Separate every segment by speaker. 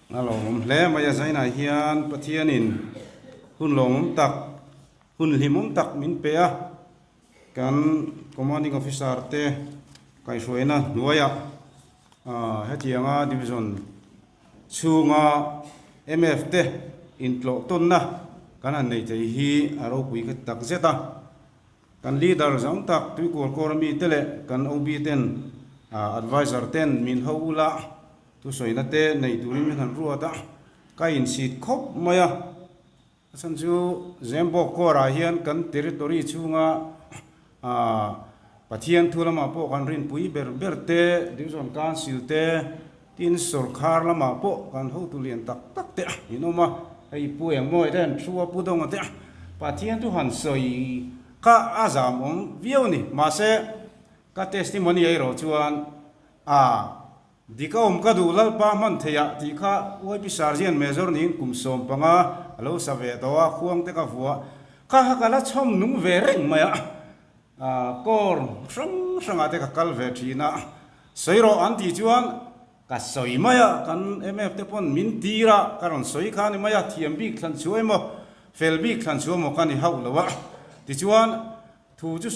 Speaker 1: A lawmawm hle mai a zainah hian Pathianin hun lawmawm tak, hun hlimawm tak min pe a, kan Commanding Officer te kaihhruaina hnuaiah hetianga Division chhunga MF te intlawh tawnna kan han nei thei hi a ropui kha tak zet a. Kan leader zang tak Tuikual Kawr ami te leh kan OB ten advisor ten min ho ula thusawina te nei turin min han ruat a, ka insit khawp mai a. A chhan chu Zembawk Kawrah hian kan territory chhunga Pathian thu lamah pawh kan rinpui ber ber te, Division Council te, tin sawrkhar lamah pawh kan hotu lian tak tak te in awm a, hei Pu Engmawi te an thu a, Pu Dawnga te Pathian thu han sawi kha a zam awm viau a ni. Mahse, ka testimony erawh chuan a Dik a awm ka duh Lalpa hman theih ah tih kha YP Sergeant Major niin kum 15 a lo sa ve tawh a, khuang te ka vuah kha kha ka la chhawm nung ve reng mai a, kawr hrang hrang ah te ka kal ve thin a, sawi rawh an tih chuan ka sawi mai a, kan MF te pawn min tir a, ka rawn sawi kha a ni mai a, thiam bik thlan chhuah emaw fel bik thlan chhuah emaw ka ni hauh lo a, tichuan thu chu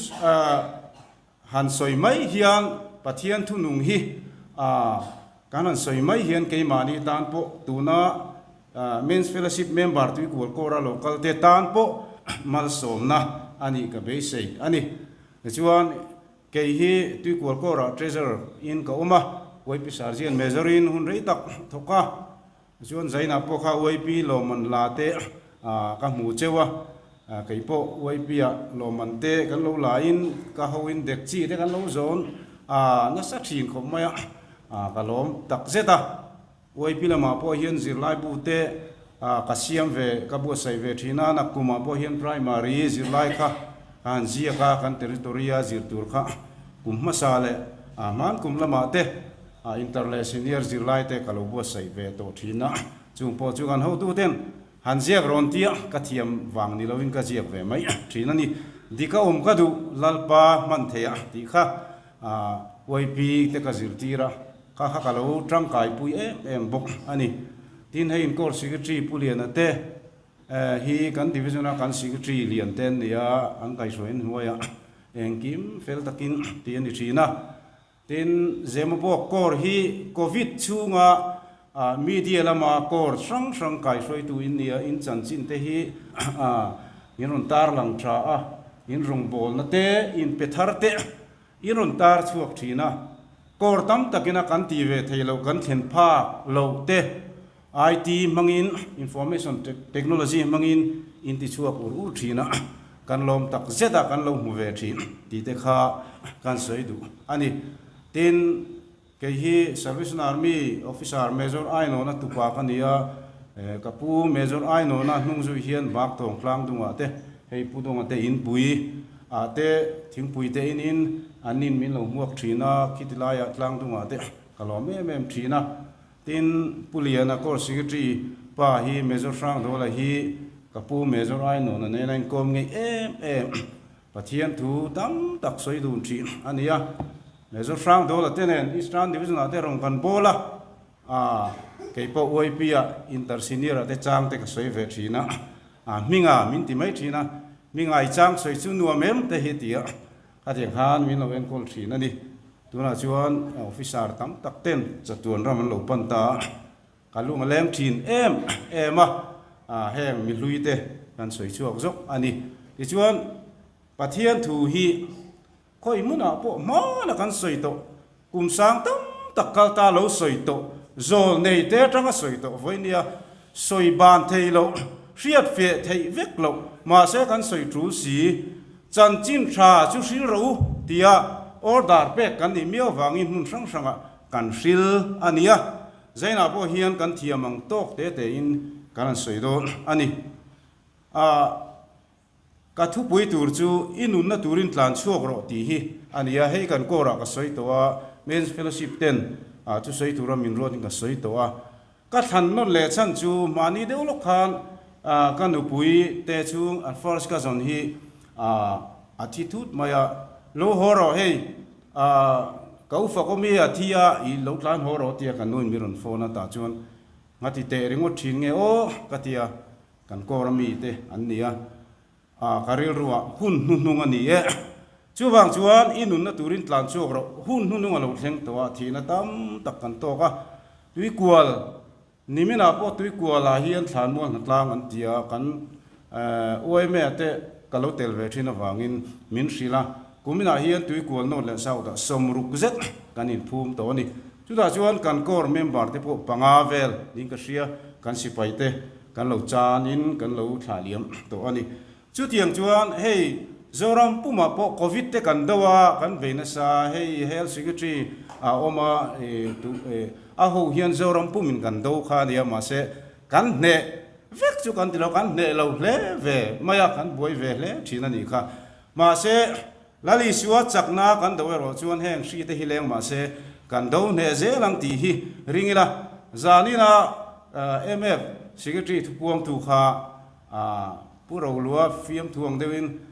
Speaker 1: Han sawi mai hian Pathian thunung hi kan han sawi mai hian keimahni tan pawh tuna Men's Fellowship member Tuikual Kawra lo kal te tan pawh malsawmna a nih ka beisei a ni. Tichuan kei hi Tuikual Kawrah Treasurer in ka awm a, YP Sergeant Major in hun rei tak thawk a, Chuan Zaina pawh kha UIP lawmman la te ka hmu cheu a, kei pawh UIP ah lawmman te kan lo la in ka ho in dek chi te kan lo zawn nasa thin khawp mai a, ka lawm tak zet a. UIP lamah pawh hian zirlai bu te ka siam ve, ka buatsaih ve thin a, nakkumah pawh hian primary zirlai kha ka han ziak a, kan territory a zir tur kha kum hmasa leh hman kum lamah te A inter leh senior zirlai te ka lo buatsaih ve tawh thin a, chung pawh chu kan hotu ten han ziak rawn tia ka thiam vang ni loin ka ziak ve mai thin a ni. Dik a awm ka duh Lalpa hman theih a tih kha YP te ka zirtir a, kha kha ka lo tangkai pui em em bawk a ni. Tin hei in court secretary Pu Liana te hi kan division a kan secretary lian te an ni a, an kaihhruaiin hnuaiah engkim fel takin tih a ni thin a. Tin, Zemabawk Corps hi Covid chhunga media lama Corps hrang hrang kaihruaitu in nia, in chanchin te hi in rawn tarlang tha a, in rawngbawlna te, in pe thar te in rawn tar chhuak thin a. Corps tam takina kan ti ve thei loh, kan thlen phak loh te IT hmangin, Information Technology hmangin in ti chhuak ur ur thin a, kan lawm tak zet a, kan lo hmu ve thin tih te kha kan sawi duh a ni. Tin, kei hi Service Army Officer Major Ainawna tupa ka ni a, ka pu Major Ainawna hnung zui hian Baktawng tlang dungah te, hei Pu Dawnga te inpui ah te, thingpui te inin an in min lo hmuak thin a, khiti laiah tlang dungah te ka lawm em em thin a. Tin, Pu Liana Court Secretary pa hi Major Hrangdawla hi ka pu Major Ainawna nen a inkawm ngei em em. Pathian thu tam tak sawi dun thin a ni a. Major Hrangdawla te nen Eastern Division ah te rawn kan bawl a, ah kei pawh UIP ah Inter Senior ah te chang te ka sawi ve thin a, ah hminga min ti mai thin a, hminga i chang sawi chu nuam em te hi ti a, khatiang khan min lo enkawl thin a ni. Tunah chuan officer tam tak ten chatuan ram an lo pan ta a, ka lung a leng thin em em a, heng mi hlui te kan sawi chhuak zawk a ni. Tichuan Pathian thu hi khawi hmunah pawh hmana kan sawi tawh, kum sang tam tak kal ta lo sawi tawh, zawl nei te atanga sawi tawh vawi nia, sawi ban thei loh, hriat feh theih vek loh, mahse kan sawi tul si. Chanchin tha chu hril rawh u tia order pek kan nih miau vangin hmun hrang hrangah kan hril a ni a, Zainah pawh hian kan thiam ang tawk te tein kan han sawi dawn a ni. A ka thupui tur chu i nunna turin tlan chhuak rawh tih hi a ni a, hei kan kawrah ka sawi tawh a, Men's Fellowship ten chu sawi tura min ruatin ka sawi tawh a. Ka thlan nawn leh chhan chu mahni deuh lawk khan ka nupui te chhung an first cousin hi a thi thut mai a, lo haw rawh hei ka u fak awmi a thi a i lo tlan haw rawh tia ka nuin mi rawn phone a tah chuan Ngati teh ringawt thin nge aw ka ti a, kan kawr ami te an ni a, ah ka rilruah hun hnuhnung a ni e. Chuvang chuan i nunna turin tlan chhuak rawh, hun hnuhnung a lo thleng tawh a, thihna tam tak kan tawk a, tuikual Niminah pawh Tuikualah hian Thlanmual hnatlang an ti a, kan UMA te ka lo tel ve thin avangin min hrilh a, kuminah hian Tuikual North leh South ah 60 zet kan inphum tawh a ni. Chutah chuan kan Corps member te pawh panga vel niin ka hria, kan sipai te kan lo chanin kan lo thlah liam tawh a ni. Chutiang chuan hei Zoram pumah pawh Covid te kan do a, kan vei nasa, hei Health Secretary a awm a, a ho hian Zoram pumin kan do kha a nia, mahse kan hneh vek chu kan ti lo, kan hneh lo hle ve mai a, kan buai ve hle thin a nih kha. Mahse Lal Isua chakna kan do erawh chuan heng hri te hi leng mahse kan do hneh zel ang tih hi ring ila, zanina mf Secretary thupuangtu kha A Pu Rolua fiamthu ang deuhin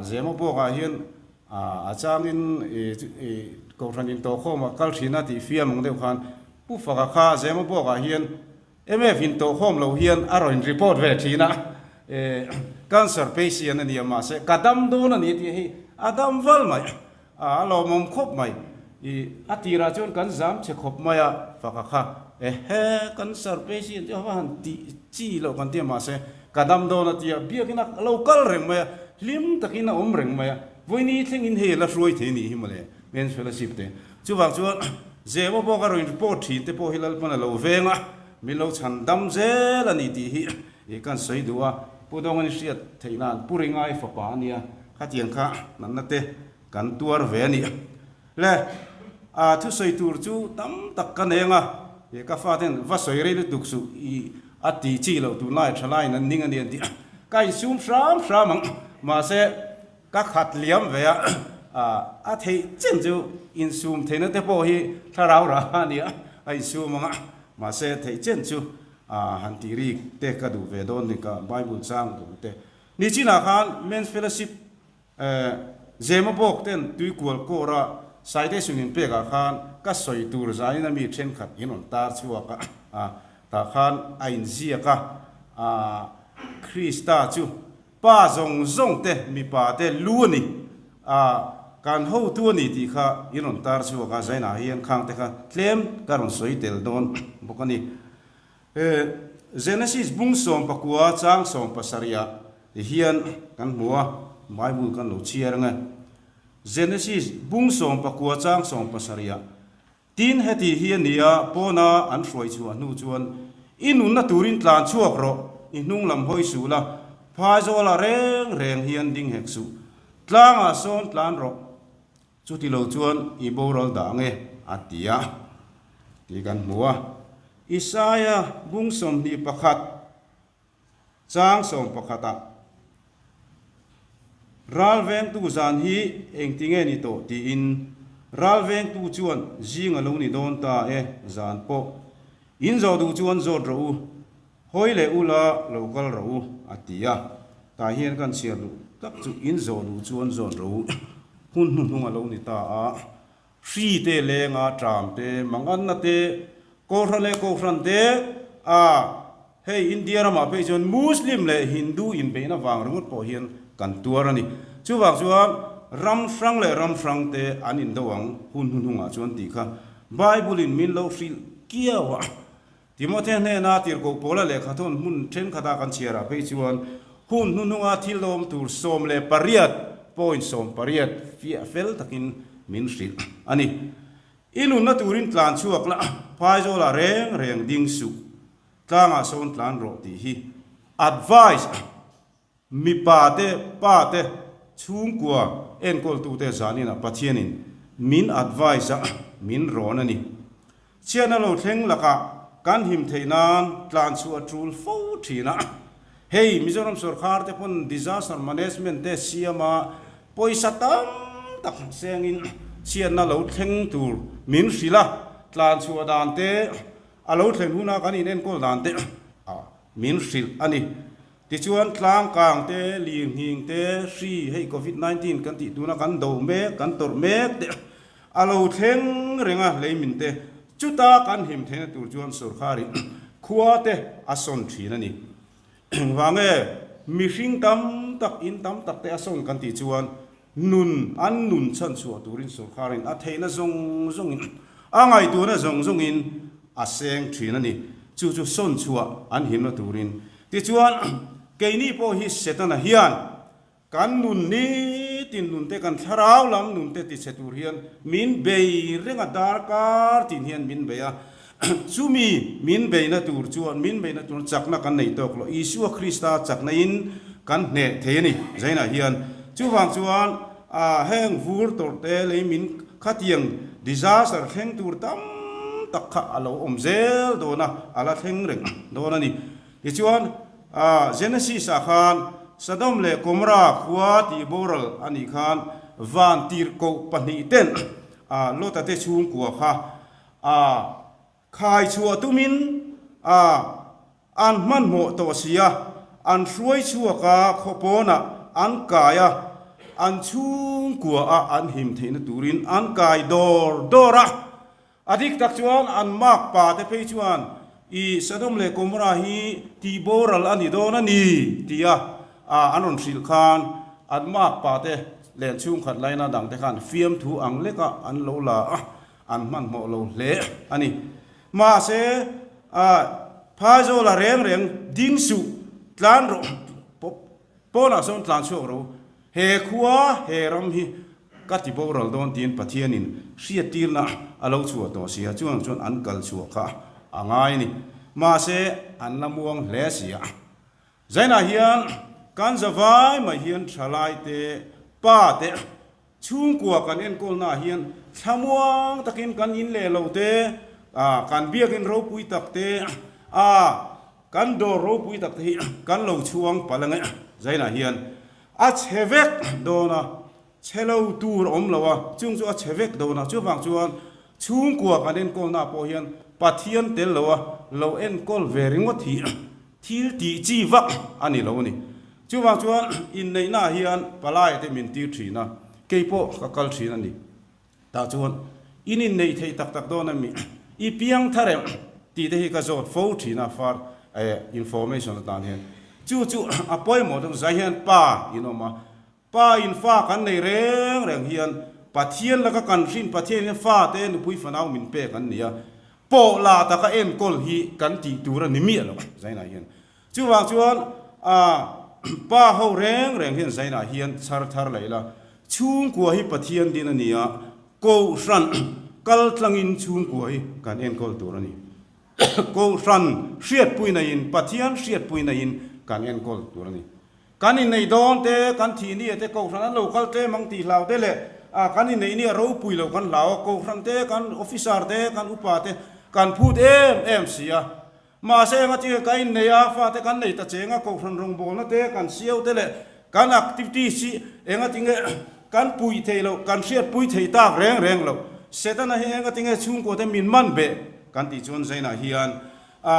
Speaker 1: Zema Bawkah hian a changin Kohhran intawhkhawmah kal thin a tih fiam ang deuh khan Pu Faka kha Zema Bawkah hian mf intawhkhawm lo hian a rawn report ve thin a, cancer patient a nia mahse ka dam dawn a ni tih hi a dam val mai. A lawmawm khawp mai. I a tirah chuan kan zam che khawp mai a, faka kha ehe kan sir patient te ho han tih chi loh kan ti a mahse ka dam dawn a tia biakin a lo kal reng mai a, hlim takin a awm reng mai a, vawiini thlengin hei la hruai thei nih hi mawle Men's Fellowship te. Chuvang chuan Zema pawh ka rawn report thin te pawh hi Lalpan a lo veng a, min lo chhan dam zel a ni tih hi i kan sawi duh a, Pu Dawng an hriat theih nan Pu Ringai fapa a nia khatiang kha natna te Kan tuar ve a nih le. A thusawi tur chu tam tak ka nei anga, he ka faten va sawi rei lutuk suh i a ti chi loh tunlai tha laiin an ning a ni an ti a, ka insum hram hram ang. Mahse, ka khat liam ve a, a theih chen chu insum theihna te pawh hi thlarau rah a ni a, a insum ang a, mahse theih chen chu han tih rik te ka duh ve dawn ni ka Bible chang duh te. Nichinah khan Men's Fellowship Zema bawk ten tuikual kawra citation in pek ah khan ka sawi tur zanin a mi thenkhat in rawn tar chhuak a, tah khan a inziak a, Krista chu pa zawng zawng te mipa te lu a ni, kan hotu a ni tih kha in rawn tar chhuak a, zainah hian khang te kha tlem ka rawn sawi tel dawn bawk a ni. Genesis bung 19 chang 70 ah ti hian kan hmu a, Bible kan lo chhiar ang e. Genesis bung 19 chang 70 ah, Tin heti hi a ni a, pawna an hruai chhuah hnu chuan, I nunna turin tlan chhuak rawh, i hnung lam hawi suh la, phaizawlah reng reng hian ding hek suh, tlangah sawn tlan rawh, Chuti lo chuan i boral dah ang e, a ti a, tih kan hmu a. Isaia bung 21 chang 11 ah, Ral vengtu zan hi engtinge ni tawh tiin ral vengtu chuan zing a lo ni dawn ta e, zan pawh in zawh duh chuan zawt rawh u, Hawi leh u la, lo kal rawh u, a ti a. Tah hian kan chhiar duh tak chu in zawh duh chuan zawn rawh u. Hmun hnuhnung a lo ni ta a, hri te lenga ṭam te, manganna te, Kohhran leh Kohhran te, a, hei India ramah phei chuan Muslim leh Hindu inbeihna vang ringawt pawh hian kan tuar a ni. Chuvang chuan ram hrang leh ram hrang te an indo ang hun hnuhnungah chuan tih kha Bible-in min lo hrilh kiau a. Timothea hnena tirhkoh Paula lehkha thawn hmun thenkhatah kan chhiarah phei chuan hun hnuhnunga thil awm tur 18, point 18, fiah fel takin min hrilh a ni. I nunna turin tlan chhuak la, phaizawlah reng reng ding suh, tlangah sawn tlan rawh tih hi advice Mipa te, pa te, chhungkua enkawltute zaninah Pathianin min advise a, min rawn a ni. Chhiatna lo thleng lakah kan him theih nan tlan chhuah a tul fo thin a. Hei Mizoram sorkar te pawn disaster management te siam a, pawisa tam tak sengin chhiatna lo thleng tur min hrilh a, tlan chhuah dan te, a lo thlen huna kan inenkawl dan te min hrilh a ni. Tichuan, tlang kang te, lir nghing te, hri, hei Covid 19 kan tih tuna kan do mek, kan tawrh mek te a lo thleng reng a, leimin te chuta kan him theihna tur chuan sorkarin Khua te a sawn thin a ni. Engvang nge mihring tam tak, in tam tak te a sawn kan tih chuan nun, an nun chhan chhuah turin sawrkharin a theihna zawng zawngin, a ngaihtuahna zawng zawngin a seng thin a ni. Chu chu sawn chhuah an himna turin. Tichuan, keini pawh hi Setana hian Kan nun nitin nun te, kan thlarau lam nun te tichhe tur hian min bei reng a, darkar tin hian min bei a. Chumi min beina tur chuan, min beina tur chakna kan nei tawk lo. Isua Krista chakna in kan hneh thei a ni Zainah hian. Chuvang chuan heng vur tawrh te lei min khatiang disaster thleng tur tam tak kha a lo awm zel dawn a, a la thleng reng dawn a ni. Tichuan, Genesis ah khan Sodom leh Gomorrah khua tih boral a nih khan van tirhkoh pahnih ten Lota te chhungkua kha khai chhuah tumin an hmanhmawh tawh si a, an hruai chhuak a, khaw pawnah an kai a, an chhungkua a an him theihna turin an kai dawr dawr a. A dik tak chuan an mak pa te phei chuan i Sodom leh Gomorrah hi tih boral a ni dawn a ni tia an rawn hrilh khan an mak pa te len chhungkhat laina dang te khan fiamthu ang leka an lo la a, an hmanhmawh lo hle a ni. Mahse, Phaizawla reng reng ding suh tlan rawh pawnah sawn tlan chhuak ro he khua he ram hi Ka ti boral dawn tiin Pathianin hriattirna a lo chhuah tawh si a, chuang chuan an kal chhuah kha a ngai a ni. Mahse, an la muang hle si a. Zainah hian kan zavai mai hian thalai te, pa te, chhungkua kan enkawlnaah hian thlamuang takin kan in leh lo te, kan biakin ropui tak te, a kan dawr ropui tak te hi kan lo chhuang palh ang e. Zainah hian A chhe vek dawn a, chhe lo tur a awm lo a, chung chu a chhe vek dawn a, chuvang chuan chhungkua kan enkawlnaah pawh hian Pathian tel lo a, lo enkawl ve ringawt hi thil tih chi vak a ni lo a ni. Chuvang chuan inneihnaah hian palai te min tir thin a, kei pawh ka kal thin a ni. Tah chuan in inneih theih tak tak dawn a mi? I piang thar em? tih te hi ka zawt fo thin a far information atan hian. Chu chu a pawimawh deuh zai hian pa in awm a, pa in fa kan nei reng reng hian Pathian laka kan hrin Pathian hian fa te nupui fanau min pek an ni a, pawh la taka enkawl hi kan tih tur a ni miah lo zainah hian. Chuvang chuan pa ho reng reng hian zainah hian chhar thar leh ila, chhungkua hi Pathian din a ni a, Kohhran kal tlangin chhungkua hi kan enkawl tur a ni. Kohhran hriatpuina in, Pathian hriatpuina in kan enkawl tur a ni. Kan inneih dawn te, kan thih nia te Kohhran an lo kal tlem ang tih hlau te leh kan inneih nia ropui lo kan hlau a, Kohhran te, kan officer te, kan upa te kan phut em em si a. Mahse enga tinge ka innei a, fate kan nei ta cheng a, kohhran rawngbawlna te, kan siau te leh kan activities hi enga tinge kan puih theih loh, kan hriatpui theih tak reng reng loh. Setana hi enga tinge chhungkua te min man beh kan tih chuan Zainah hian a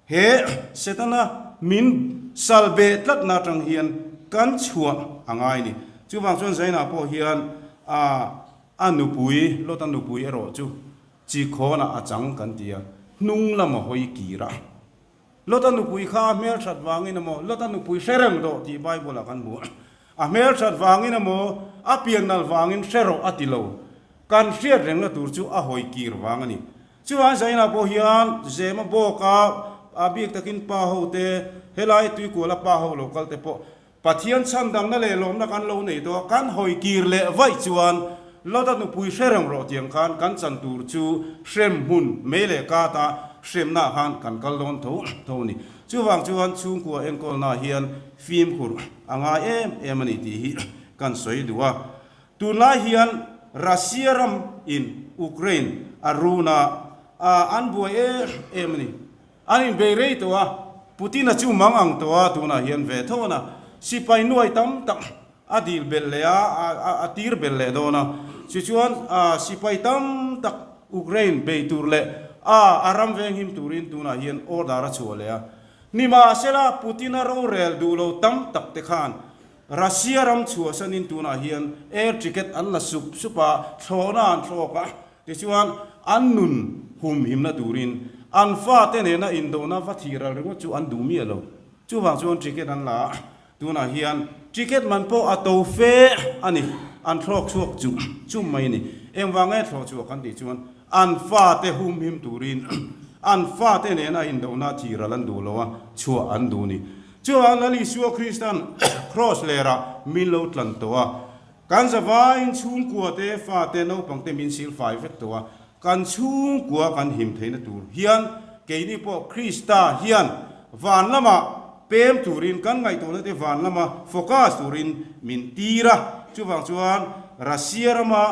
Speaker 1: he Setana min sal beh tlatna atang hian kan chhuah a ngai ni. Chuvang chuan Zainah pawh hian a a nupui, Lota nupui erawh chu Chi khawnah a chang kan ti a, hnung lam a hawi kir a. Lota nupui kha a hmelthat vangin emaw, Lota nupui hre reng rawh tih Bible-ah kan hmu a. A hmelthat vangin emaw, a pian nal vangin hre rawh a ti lo. Kan hriat rengna tur chu a hawi kir vang a ni. Chuvangin Zainah pawh hian Zema bawka a bik takin pa ho te, helai tuikuala pa ho lo kal te pawh Pathian chhandamna leh lawmna kan lo nei tawh a, kan hawi kir leh vaih chuan Lota nupui hre reng rawh tiang khan kan chan tur chu hrem hmun mei leh kata hremna ah khan kan kal dawn tho tho a ni. Chuvang chuan chhungkua enkawlna hian fimkhur a ngai em em a ni tih hi kan sawi duh a. Tunlai hian Russia ram in Ukraine a run a, an buai em em a ni. An inbei rei tawh a, Putin-a chu mang ang tawh a, tunah hian ve tho a na. Sipai nuai tam tak a dil belh leh a, a tir belh leh dawn a. Tichuan, sipai tam tak Ukraine bei tur leh a a ram venghim turin tunah hian order a chhuah leh a. Nimahsela, Putin-a rorel duh lo tam tak te khan Russia ram chhuahsanin tunah hian air ticket an la sup sup a, thlawhna an thlawk a. Tichuan, an nun humhimna turin An fate nena indona va thih ral ringawt chu an duh miah lo. Chuvang chuan ticket an la a, tunah hian ticket man pawh a to fe a ni. An thlawk chhuak chum chum mai a ni. Engvang nge thlawh chhuah kan tih chuan an fate humhim turin an fate nena indona thih ral an duh lo a, chhuah an duh a ni. Chuvang Lal Isua Kristan Kraws lerah min lo tlan tawh a, kan zavaiin chhungkua te, fate, naupang te min silfai vek tawh a, kan chhungkua kan him theihna tur hian keini pawh Krista hian van lama pem turin kan ngaihtuahna te van lama focus turin min tir a, chuvang chuan Russia rama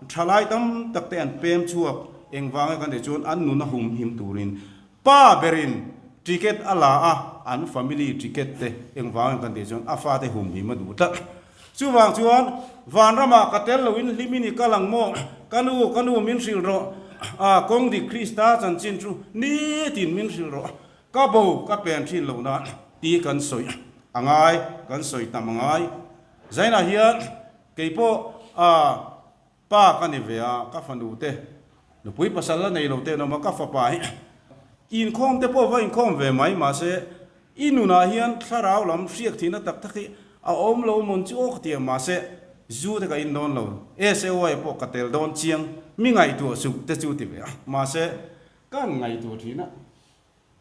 Speaker 1: thalai tam tak te an pem chhuak engvanga kan tih chuan an nuna humhim turin Pa berin ticket a la a, an family ticket te engvangin kan tih chuan a fate humhim a duh tlat. Chuvang chuan vanramah ka tel loin hlimin i kal ang maw? Ka nu, ka nu min hrilh rawh, a kawng dik Krista chanchin chu nitin min hrilh rawh, ka bo ka pen thin loh nan tih kan sawi a ngai, kan sawi tam a ngai. Zainah hian keipawh a. Pa ka ni ve a, ka fanu te, nupui pasal la nei lo te an awm a, ka fapa hi inkhawm te pawh va inkhawm ve mai mahse i nunah hian thlarau lam hriak thihna tak tak hi a awm lo mawn chu aw ka ti a, mahse zu te ka in dawn lo, SAY pawh ka tel dawn chiang, mi ngaihtuah suh te chu ti ve a, mahse ka ngaihtuah thin a.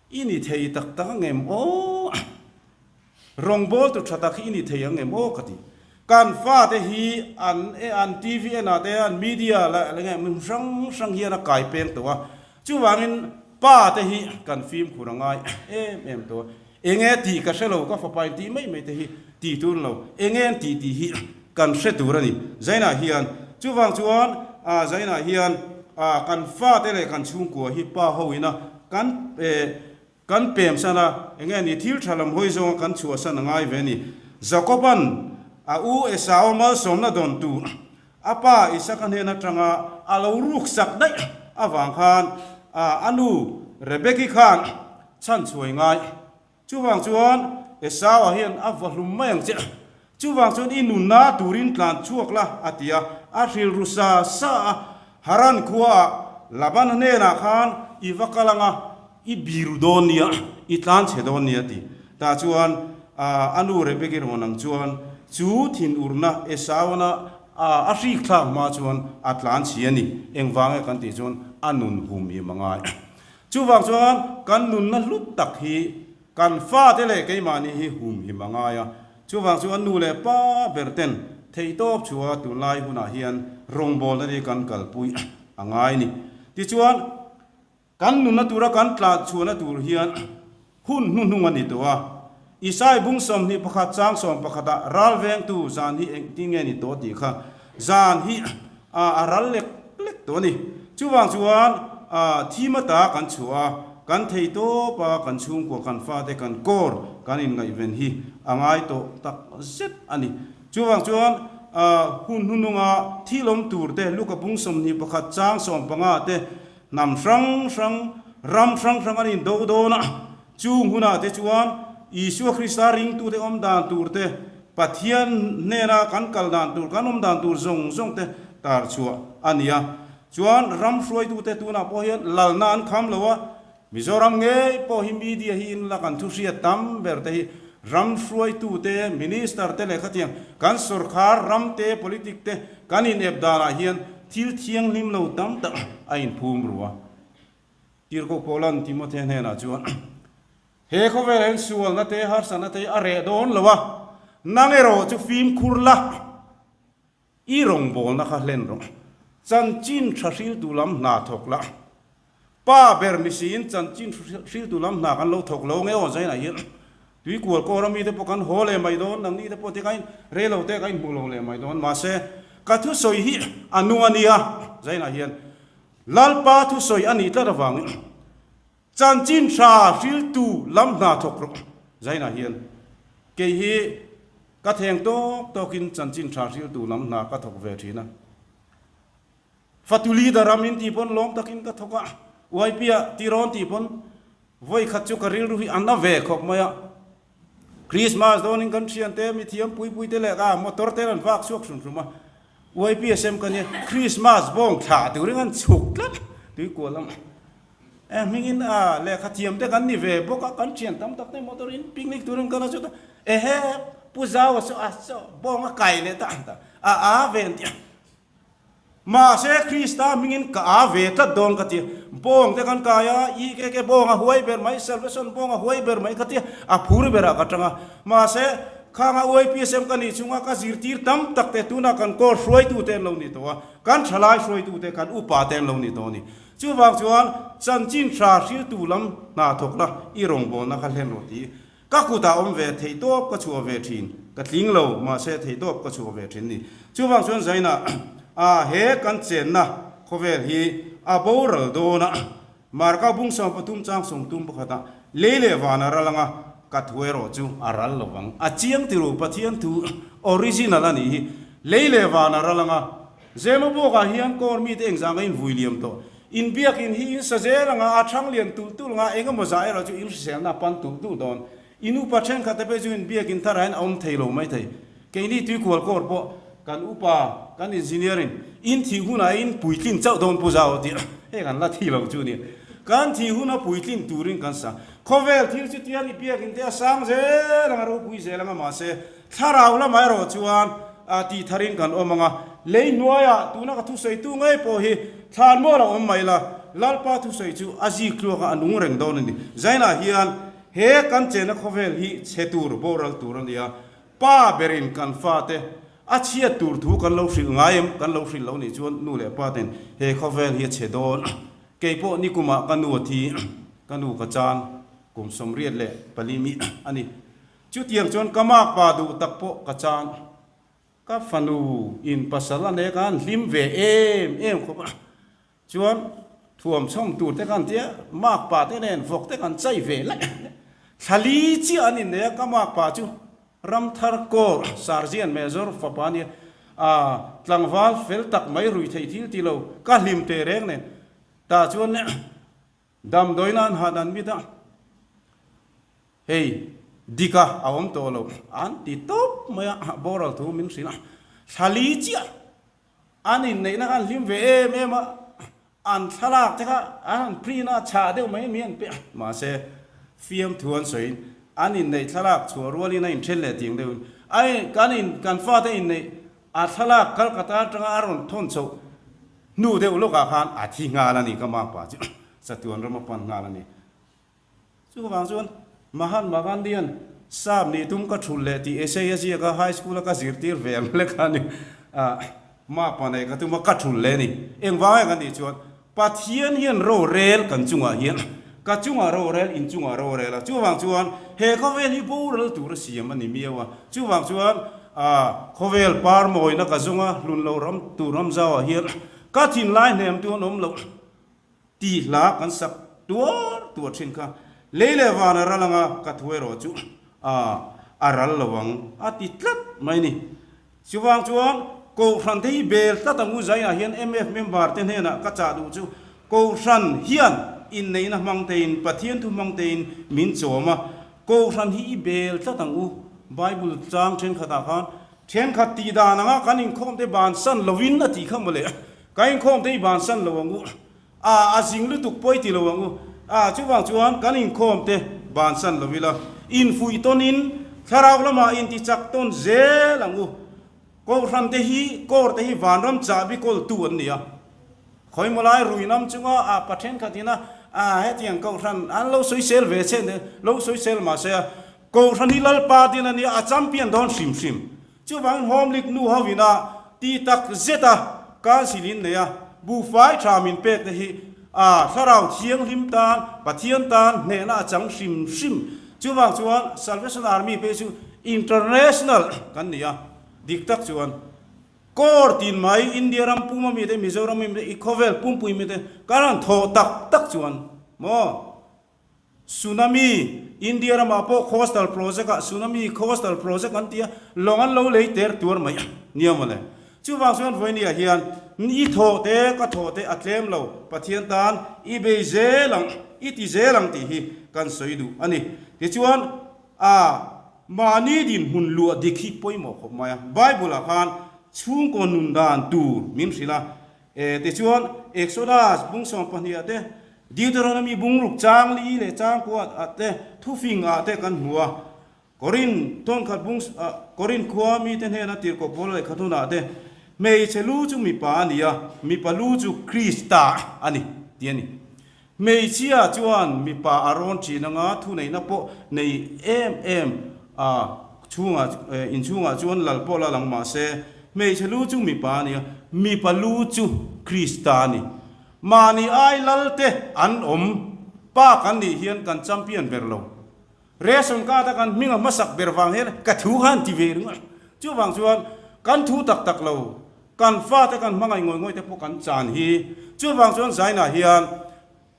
Speaker 1: I ni thei tak tak ang em aw? Rawngbawltu tha tak hi i ni thei ang em aw ka ti. Kan fate hi an e an TV en ah te an media la eng nge hmun hrang hrang hian a kai peng tawh a. Chuvangin pa te hi kan fimkhur a ngai em em tawh a. Eng nge tih ka hre lo ka fapa in tih mai mai te hi tih tur lo. Eng nge an tih tih hi kan hre tur a ni. Zainah hian chuvang chuan Zainah hian kan fate leh kan chhungkua hi pa ho ina kan kan pem san a, eng nge ni thil tha lam hawi zawnga kan chhuahsan a ngai ve a ni. Jakoban a u Esau malsawmna dawn tur a pa Isaka hnen atanga a lo ruksak daih avang khan a nu Rebeki khan chhanchhuai ngai Chuvang chuan Esau-a hian a va hlum mai ang che. Chuvang chuan i nunna turin tlan chhuak la, a ti a. A hrilru sa sa a, Haran khuaah Laban hnenah khan i va kal ang a, i biru dawn nia, i tlan chhe dawn nia, a ti. Tah chuan a nu Rebeki rawn ang chuan chu thinurna Esau-ana a hrik thlak hma chuan a tlan chhi a ni. Engvang nge kan tih chuan a nun hum hi a ngai. Chuvang chuan kan nunna hlut tak hi kan fate leh keimahni hi humhim a ngai a, chuvang chuan nu leh pa ber ten theihtawp chhuah tunlai hunah hian rawngbawlna hi kan kalpui a ngai a ni. Tichuan, kan nunna tura kan tlanchhuahna tur hian hun hnuhnung a ni tawh a, Isai bung 21 chang sawm pakhatah ral vengtu zan hi engtin nge ni tawh tih kha zan hi a ral lek lek tawh a ni. Chuvang chuan thim ata kan chhuah a, kan thei tawp a, kan chhungkua kan fate kan kawr kan inngaihven hi a ngai tawh tak zet a ni. Chuvang chuan hun hnununga thil awm tur te Luka bung 21 chang 15 te hnam hrang hrang ram hrang hrang an indo dawn a, Chung hunah te chuan Isua Krista ringtute awm dan tur te, Pathian hnena kan kal dan tur, kan awm dan tur zawng zawng te tar chhuah a ni a. Chuan ram hruaitute tunah pawh hian lalna an kham lo a, Mizoram ngei pawh hi media hi in la kan thu hriat tam ber te hi ram hruaitute, minister te leh khatiang kan sorkar ram te, politic te kan inep danah hian thil thianghlim lo tam tak a inphum ru a. Tirhkoh Paula'n Timothea hnenah chuan, He khawvelah hian sualna te, harsatna te hi a reh dawn lo a, nang erawh chu fimkhur la, i rawngbawlna kha hlen rawh. Chanchin tha hriltu lam hna thawk la. Pa ber ni siin chanchin hriltu lam hna kan lo thawk lo nge aw zainah hian tuikual kawra mite pawh kan haw leh mai dawn, nangni te pawh tikhain rei lo te ka inhmu lo leh mai dawn. Mahse, ka thusawi hi a nung a nia zainah hian Lalpa thusawi a nih tlat avangin chanchin tha hriltu lam hna thawk rawh. Zainah hian kei hi ka theng tawk tawkin chanchin tha hriltu lam hna ka thawk ve thin a. Fatu leader a min tih pawn lawm takin ka thawk a, YP-ah tirawn tih pawn vawi khat chu ka rilru hi a na ve khawp mai a. Christmas dawnin kan thiante mithiam puipui te leh a motor te an vak chhuak hrum hrum a, YPSM ka nia Christmas bawng thlah turin an chhuk tlat tuikual lam. Hmingin a lehkha thiam te kan ni ve bawk a, kan thian tam tak te motor in picnic turin kan a chut a, ehe Pu Zaua chu a chaw bawng a kai leh ta a a ve an ti a. Mahse Krista hmingin ka a ve tlat dawn ka ti a, bawng te kan kai a, EKK bawng a huai ber mai, Salvation bawng a huai ber mai ka ti a, a phur berah ka tang a. Mahse khanga UIPSM ka nih chunga ka zirtir tam tak te tunah kan kawl hruaitute an lo ni tawh a, kan thalai hruaitute, kan upate an lo ni tawh a ni. Chuvang chuan chanchin tha hriltu lam hna thawk la i rawngbawlna kha hlen rawh tih ka kutah awm ve theih tawp ka chhuah ve thin. Ka tling lo, mahse theih tawp ka chhuah ve thin ni. Chuvang chuan Zaina a he kan chenna khawvel hi a boral dawn a, Marka bung 13 chang 30 pakhatah lei leh van a ral anga ka thu erawh chu a ral lo vang. A chiang tiru Pathian thu original a nih hi. Lei leh van a ral anga Zemabawkah hian kawr mite engzah nga in vui liam tawh. In biakin hi in sa zel anga a thang lian tulh tulh anga eng emaw zah erawh chu in hriselna a pan tulh tulh dawn. In upa thenkhat te pawh chu in biakin tharah hian a awm thei lo mai thei. Keini tuikual kawr pawh kan upa, kan engineer in in thih hunah in puitlin chauh dawn Pu Zau a ti a, hei kan la thi lo chu nia. Kan thih huna puitlin turin kan sa. Khawvel thil chu tiang i biakin te a sang zel anga ropui zel anga mahse Thlarau lamah erawh chuan tih tharin kan awm ang a, lei hnuaiah tuna ka thusawitu ngei pawh hi thlan mual a awm mai la, Lalpa thusawi chu a zik tluaka a nung reng dawn a ni. Zainah hian he kan chenna khawvel hi chhe tur, boral tur a ni a, pa berin kan fate a chhiat tur thu kan lo hrilh ngai em? Kan lo hrilh lo nih chuan nu leh pa ten he khawvel hi a chhe dawn. Kei pawh nikumah ka nu a thi, ka nu ka chan kum 84 mi a ni. Chutiang chuan ka makpa duh tak pawh ka chan. Ka fanu in pasal a nek a, an hlim ve em em khawp a. Chuan thuam chhawm tur te khan tia makpa te nen vawk te kan chai ve laih a. Thlali chiah an innei a, ka makpa chu Ramthar Kaur Sarjian Mezor fapa a nia. Aa tlangval fel tak mai rui thei thil ti lo, ka hlim teh reng nen. Tah chuan damdawiin an han an mit a. Hei, dika a awm tawh lo, an ti tawp mai a, boral thu min hrilh a, thlali chiah an inneihna kha an hlim ve em em a, an thlalak te kha an han print a, chhah deuh mai mai an pe a, mahse fiamthu an sawiin an inneih thlalak chhuah rualin a inthen leh tiang deuhin a kan in kan fate inneih a thlalak Calcutta atanga a rawn thawn chhoh hnu deuh lawkah khan a thi nghal a ni ka makpa chu chatuan ram a pan nghal a ni. Chuvang chuan Mahatma Gandhi-a'n sap nih tum ka thulh leh tih essay a ziak a, high school-a ka zirtir ve ang lek a ni. Mapa neih ka tum a, ka thulh leh a ni. Engvang nge kan tih chuan Pathian hian rorel kan chungah hian ka chungah rorel, in chungah rorel a. Chuvang chuan he khawvel hi boral tur a siam a ni miau a. Chuvang chuan khawvel par mawina ka zawng a, hlun lo ram tur ram zauah hian ka thinlai hnem tu an awm loh. Tih hla kan sak tuar tuar thin kha lei leh van a ral anga ka thu erawh chu a a ral lo ang a ti tlat mai ni. Chuvang chuan Kohhran te hi bel tlat ang u zainah hian MF member te hnenah ka chah duh chu Kohhran hian inneihna hmang tein Pathian thu hmang tein min chawm a, Kohhran hi i bel tlat ang u. Bible chang thenkhatah khan thenkhat tih dan anga kan inkhawm te bansan lovin a tih kha mawle. Ka inkhawm te i bansan lo ang u. A, a zing lutuk pawi ti lo ang u. A, chuvang chuan kan inkhawm te bansan lo ila, infuih tawnin thlarau lamah intichak tawn zel ang u. Kohhran te hi, kawr te hi vanram chahbi kawltu an ni a. Khawimaw lai ruinam chunga a pa thenkhat ina, a, hetiang kohhran an lo sawisel ve che ne, lo sawisel mahse a, kohhran hi Lalpa din a nia, a champion dawn hrim hrim. Chuvangin Home League nu ho ina ti tak zet a Council in nei a, buhfai tha min pek te hi a Thlarau Thianghlim tan, Pathian tan hnehna a chang hrim hrim. Chuvang chuan Salvation Army phei chu International kan ni a, dik tak chuan Corps tin mai India ram pum ami te, Mizoram ami te, i khawvel pumpui mi te kan han thawh tak tak chuan maw? Tsunami, India ramah pawh coastal project ah Tsunami coastal project an ti a, lawng an lo lei ter tuar mai a nia mawle. Chuvang chuan vawinia hian i thawh te ka thawh te a tlem lo, Pathian tan i bei zel ang, i ti zel ang tih hi kan sawi duh a ni. Tichuan a mahni dinhmun luah dik hi pawimawh khawp mai a, Bible ah khan chhungkaw nun dan tur min hrilh a, E tichuan, Exodus bung 12 ah te, Deuteronomy bungruk chang li leh chang kua ah te thufing ah te kan hmu a. Korin thawnkhat bung Korin khua mite hnena tirhkoh pawl lehkha hnunah te hmeichhe lu chu mipa a ni a, mipa lu chu Krista a ni tih a ni. Hmeichhia chuan mipa a rawn thin anga thuneihna pawh nei em em a chhungah inchhungah chuan lal pawh la lang mah se hmeichhe lu chu mipa a ni a, mipa lu chu Krista a ni. Mahni ai lal te an awm pa kan nih hian kan champion ber lo. Ration card a kan hming a hmasak ber vang hian ka thu khan ti ve ringawt. Chuvang chuan kan thu tak tak lo, kan fate kan hmangaih ngawih ngawih te pawh kan chan hi. Chuvang chuan Zainah hian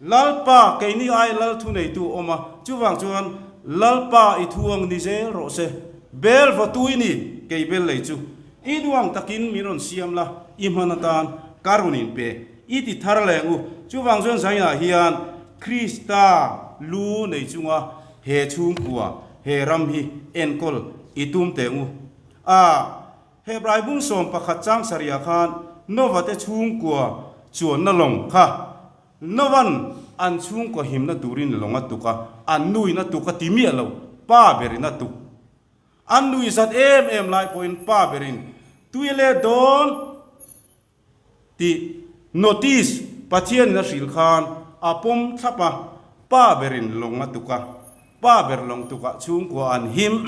Speaker 1: Lalpa keini ai Lal thuneitu awm a, chuvang chuan Lalpa i thu ang ni zel rawh se. Bel va tui ni kei bel lei chu. I duang takin min rawn siam la, i hman atan ka rawn inpe. I ti thar leng u. Chuvang chuan Zainah hian Krista lu nei chunga he chhungkua, he ram hi enkawl i tum teh ngu. A, Hebrai bung 11 chang sarihah khan Nova te chhungkua chuanna lawng kha Nova'n an chhungkua himna turin lawng a tuk a, an nuin a tuk a ti miah lo, pa berin a tuk. An nui zat em em lai pawhin pa berin tui leh dawn. Tih notice Pathianin a hrilh khan a pawm thlap a, pa berin lawng a tuk a, pa ber lawng tukah chhungkua an him.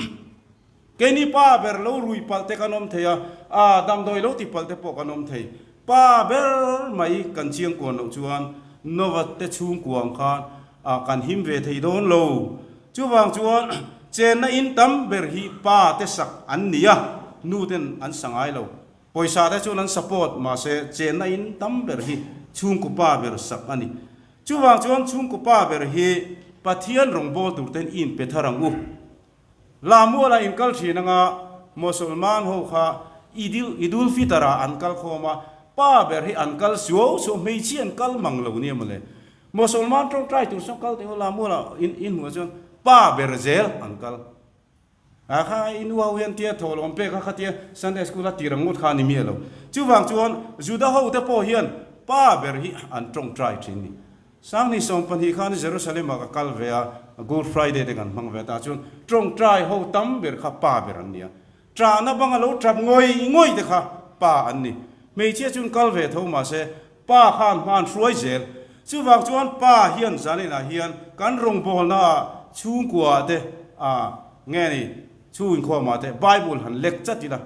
Speaker 1: Keini pa ber lo rui palh te kan awm thei a, a damdawi lo ti palh te pawh kan awm thei. Pa ber mai kan chiangkuan loh chuan Nova te chhungkua ang khan kan him ve thei dawn lo. Chuvang chuan chenna in tam ber hi pa te sak an ni a, nu ten an sa ngai lo. Pawisa te chuan an support mahse chenna in tam ber hi chhungkaw pa ber sak a ni. Chuvang chuan chhungkaw pa ber hi Pathian rawngbâwl tur ten i inpe thar ang u. Lamuala in kal thin anga Mosolman ho kha Idil Idul Fitr ah an kal khawm a, pa ber hi an kal suau suau, hmeichhia an kal mang lo nia mawle. Mosolman tawngtai tur sawn kal teh u Lamuala in in hmuh chuan pa ber zel an kal. A kha i nu ho hian tia thaw lawm pek a khatia Sunday school a tir ang ngawt kha a ni miah lo. Chuvang chuan Juda ho te pawh hian pa ber hi an tawngtai thin ni. Sangni 12 khan Jerusalem ah ka kal ve a, Good Friday te kan hmang ve ta chuan tawngtai ho tam ber kha pa ber an ni a. Ṭahna banga lo ṭap ngawih ngawih te kha pa an ni. Hmeichhia chuan kal ve tho mahse pa khan hman hruai zel. Chuvang chuan pa hian zaninah hian kan rawngbawlna ah chhungkua ah te ah nge ni chhung inkhawm ah te Bible han lek chat ila.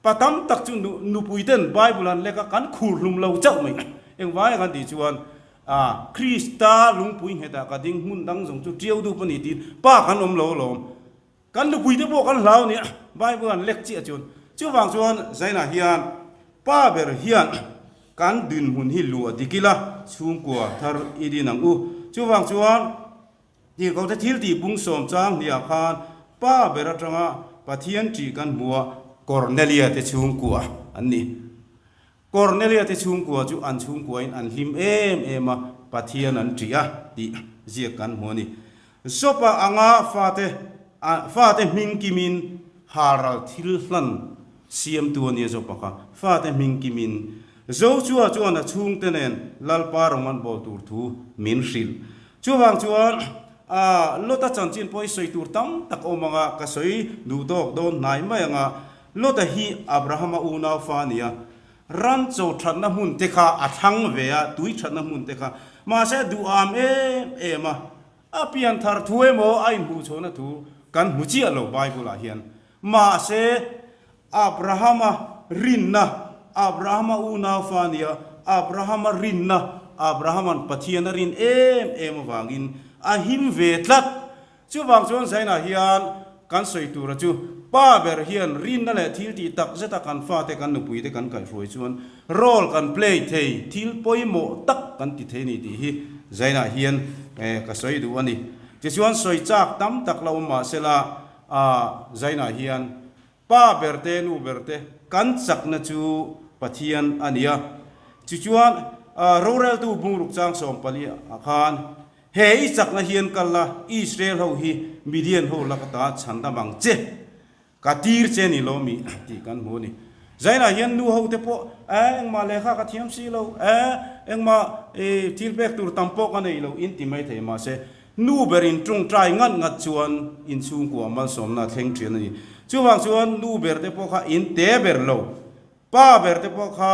Speaker 1: Pa tam tak chu nupui ten Bible han lek a kan khur hlum lo chauh mai. Engvai a kan tih chuan ah Krista lungpui nghetah ka ding hmun dang zawng chu ṭiau dup a ni tiin pa kan awm lo alawm. Kan nupuite pawh kan hlau nia, Bible an lek chiah chuan. Chuvang chuan Zainah hian pa ber hian kan dinhmun hi luah dik ila, chhungkua thar i din ang u. Chuvang chuan tirhkohte thil tih bung sawm chang hniah khan pa ber atanga Pathian ṭih kan hmu a, Kornelia te chhungkua an ni. Kornelia te chhungkua chu an chhungkuain an hlim em em a, Pathian an ṭih a tih ziak kan hmu a ni. Jopa anga fate fate hming kimin halral thil hlan siamtu a nia Jopa kha fate hming kimin Joshua chuan a chhungte nen Lalpa rawng an bawl tur thu min hrilh. Chuvang chuan a Lota chanchin pawh hi sawi tur tam tak awm anga ka sawi duh tawk dawn hnai mai anga Lota hi Abrahama unau fa a ni a, ran chaw thatna hmun te kha a thlang ve a, tui thatna hmun te kha. Mahse a duham em em a, a pian thar thu emaw a inhmuhchhuahna thu kan hmu chiah lo Bible-ah hian. Mahse Abrahama rinna, Abrahama unau fa a ni a, Abrahama rinna, Abrahama'n Pathian a rin em em avangin a him ve tlat. Chuvang chuan Zainah hian kan sawi tura chu pa ber hian rinna leh thil tih tak zeta kan fate kan nupuite kan kaihhruai chuan role kan play thei, thil pawimawh tak kan ti thei a ni tih hi Zainah hian ka sawi duh a ni. Tichuan sawi chak tam tak la awm mah sela Zainah hian Pa ber te, nu ber te, kan chakna chu Pathian a ni a. Tichuan, roreltu bungruk chang 14 ah khan, He i chakna hian kal la, Israel ho hi Midian ho lak ata chhandam ang che, ka tir che ni lo mi tih kan hmu a ni. Zainah hian nu ho te pawh, Eh, engmah lehkha ka thiam si lo, eh, engmah i thil pek tur tam pawh ka nei lo, in ti mai thei. Mahse, nu ber in tawngtai ngat ngat chuan in chhungkua malsawmna a thleng thin a ni. Chuvang chuan nu ber te pawh kha in te ber lo, pa ber te pawh kha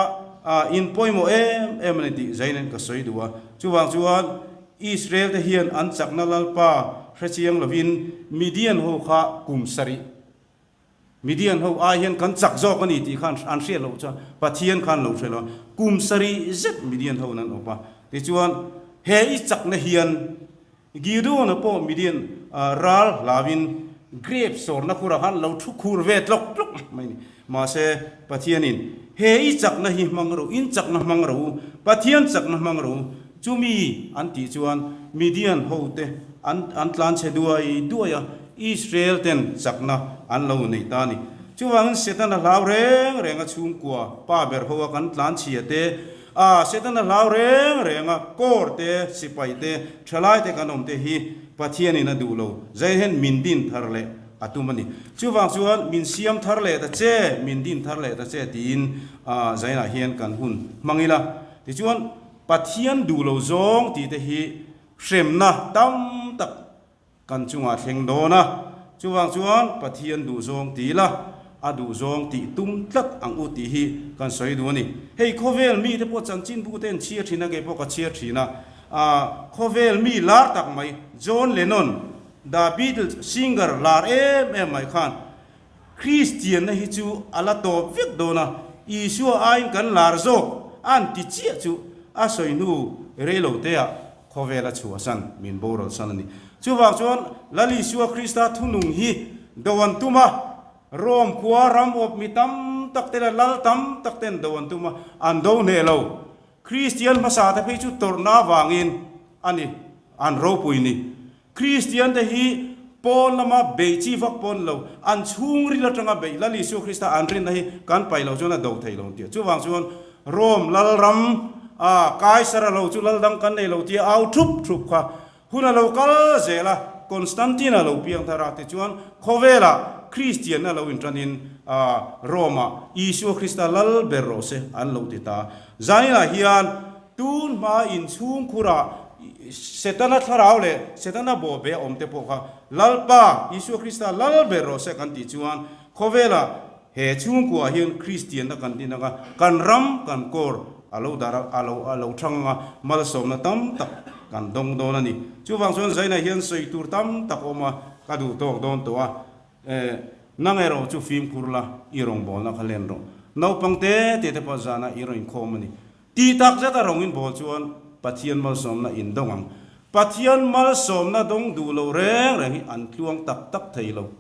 Speaker 1: in pawimawh em em a ni tih Zaina'n ka sawi duh a. Chuvang chuan Israel te hian an chakna Lalpa hrechiang lovin Midian ho kha kum sarih Midian ho ai hian kan chak zawk a ni tih khan an hriat loh chuan Pathian khan lo hre lo a, kum sarih zet Midian ho an awp a. Tichuan, he i chakna hian Gideon-a pawh Midian ral hlauin grape sawrna khurah khan lo thu khur ve tlawk tlawk mai a ni. Mahse, Pathianin, He i chakna hi hmang rawh, in chakna hmang rawh u, Pathian chakna hmang rawh u, chumi an tih chuan Midian hote an an tlanchhe duai duai a, Israel ten chakna an lo nei ta a ni. Chuvangin Setana hlau reng reng a chhungkua pa ber ho a kan tlanchhia te, a Setana hlau reng reng a kawr te, sipai te, thalai te kan awm te hi Pathianin a duh lo. Zai hian min din thar leh a tum a ni. Chuvang chuan min siam thar leh ta che, min din thar leh ta che tiin Zainah hian kan hun hmang ila. Tichuan Pathian duh lo zawng tih te hi hremna tam tak Kan chungah thleng dawn a, chuvang chuan Pathian duhzawng ti ila, a duhzawng tih tum tlat ang u tih hi kan sawi duh a ni. Hei khawvel mite pawh chanchinbu te an chhiar thin a, kei pawh ka chhiar thin a, ah khawvel mi lar tak mai John Lennon, The Beatles singer lar em em mai khan Kristianna hi chu a la tawp vek dawn a, Isua aiin kan lar zawk an ti chiah chu a sawi hnu reilo teah Khawvela chhuahsan min boral san a ni. Chuvang chuan Lal Isua Krista thunung hi do an tum a, Rome khua ram awp mi tam tak te leh lal tam tak ten do an tum a, an do hneh lo. Kristian hmasa te phei chu tawrhna avangin a ni, an ropui ni. Kristian te hi pawn lama beih chi vak pawn lo, an chhungril atanga beih Lal Isua Krista an rinna hi kan paih loh chuan a do thei lo an ti a. Chuvang chuan Rome lalram a Kaisara lo chu lal dang kan nei lo tia au thup thup kha hun a lo kal zel a, Constantine a lo piang thar a, tichuan khawvelah Kristianna lo intanin Rome-ah Isua Krista lal ber rawh se an lo ti ta. Zaninah hian Tun hma inchhungkhurah Setana thlarau leh Setana bawhbe a awm te pawh kha Lalpa Isua Krista lal ber rawh se kan tih chuan khawvela he chhungkuah hian Kristianna kan din anga kan ram kan kawr a lo dar a lo a lo thang anga malsawmna tam tak kan dawng dawn a ni. Chuvang chuan Zaina hian sawi tur tam tak a awm a, ka duh tawk dawn tawh a. Eh, nang erawh chu fimkhur la i rawngbawlna kha len rawh. Naupang te te te pawh zanah i rawn inkhawm a ni. Tih tak zet a rawng in bawl chuan Pathian malsawmna in dawng ang. Pathian malsawmna dawng duh lo reng reng hi an tluang tak tak thei lo.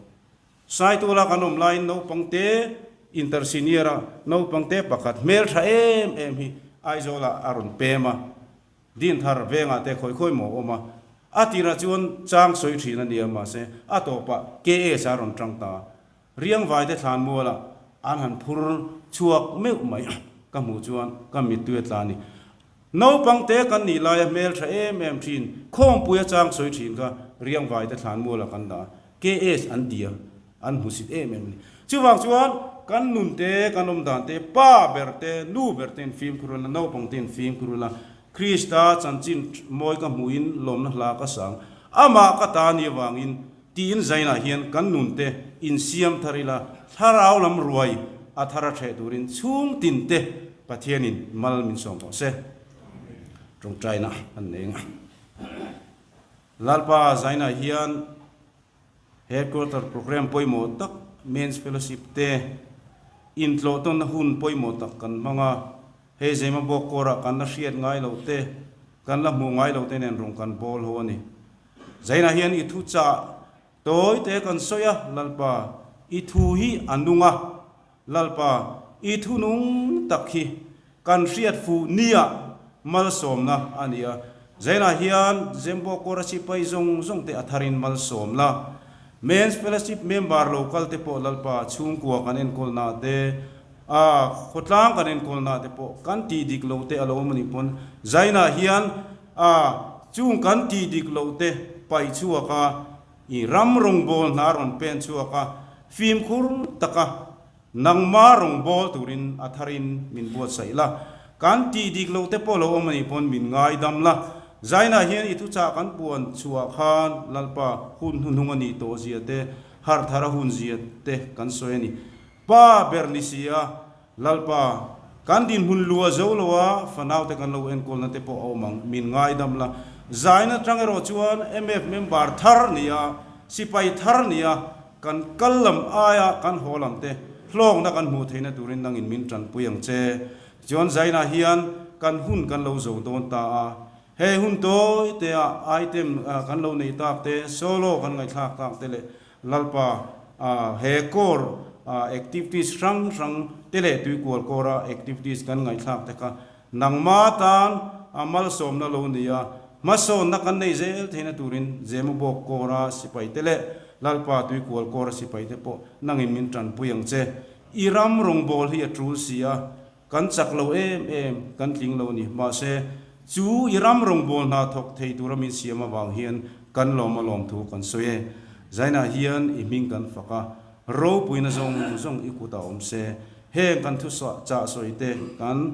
Speaker 1: Saituala kan awm laiin naupang te inter senior a naupang te pakhat hmel tha em em hi Aizawlah a rawn pem a, Dinthar vengah te khawi khawi maw a awm a. A tirah chuan chang sawi thin a nia mahse a tawpah KS a rawn tang ta. Riangvai te thlan mualah an han phur chhuak meuh mai ka hmuh chuan ka mittui a tla a ni. Naupang te kan nih laia hmel tha em em thin, khawngpui a chang sawi thin kha Riangvai te thlan mualah kan dah a, KS an ti a, an hmusit em em a ni. Chuvang chuan kan nun te, kan awm dan te, pa ber te, nu ber te in fimkhur ula, naupang te in fimkhur ula, Krista chanchin mawi ka hmuhin lawmna hla ka sang, amah ka ta ni avangin Tiin zainah hian kan nunte insiam thar ila, thlarau lam ruai a thar a hreh turin chhung tinte Pathianin mal min sawm rawh se. Tawngtaina an nei ang a. Lalpa zainah hian Headquarter Programme pawimawh tak Men's Fellowship te intlawhtawnna hun pawimawh tak kan hmang a. Hei Zema bawk kawrah kan la hriat ngai loh te, kan la hmuh ngai loh te nen rawng kan bawl ho a ni. Zainah hian i thu chah tawi te kan sawi a, Lalpa, i thu hi a nung a, Lalpa, i thu nung tak hi kan hriat fuh nia malsawmna a ni a. Zainah hian Zembo kawra sipai zawng zawng te a tharin malsawmna, Men's Fellowship member lo kal te pawh Lalpa chhungkua kan enkawlna te, a khawtlang kan enkawlna te pawh kan tih dik lo te a lo awm a nih pawn Zainah hian A chung kan tih dik loh te paih chhuak a, i ram rawngbâwl hna rawn pen chhuak a, fimkhur taka Nangma rawngbâwl turin a tharin min buatsaih la, kan tih dik loh te pawh lo awm a nih pawn min ngaidam la. Zainah hian i thuchah kan puan chhuah khan Lalpa hun hnuhnung a nih tawh zia te, harh thar a hun zia te kan sawi a ni. Pa ber ni si a, Lalpa, kan dinhmun lu a zo lo a, fanaute kan lo enkawlna te pawh a awm ang, min ngaidam la. Zaina tang erawh chuan MF member thar ni a, sipai thar ni a, Kan kal lam aia kan haw lam te hlawkna kan hmuh theihna turin nangin min tanpui ang che. Tichuan Zainah hian kan hun kan lo zo dawn ta a, he hun tawi te ah item kan lo neih tak te, solo kan ngaihthlak tak te leh Lalpa he core activities hrang hrang te leh tuikual core a activities kan ngaihthlak te kha Nangma tan a malsawmna lo ni a, hmasawnna kan nei zel theihna turin Zemabawk kawra sipaite leh Lalpa Tuikual kawra sipaite pawh nangin min tanpui ang che. I ram rawngbâwl hi a tul si a, kan chak lo em em, kan tling lo ni. Mahse, chu i ram rawngbâwl hna thawk thei tura min siam avang hian kan lawm a lawmthu kan sawi e. Zainah hian i hming kan fak a, ropuina zawng zawng i kutah awm se. Heng kan thu chah sawi te, kan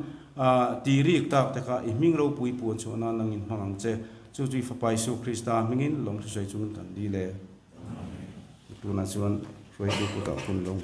Speaker 1: tih rik tak te kha i hming ropui puan chhuah nan nangin hmang ang che. Chu chu i Fapa Isu Krista hmingin lawmthu sawi chungin kan dil e. Tunah chuan hruaitu kutah hun lo.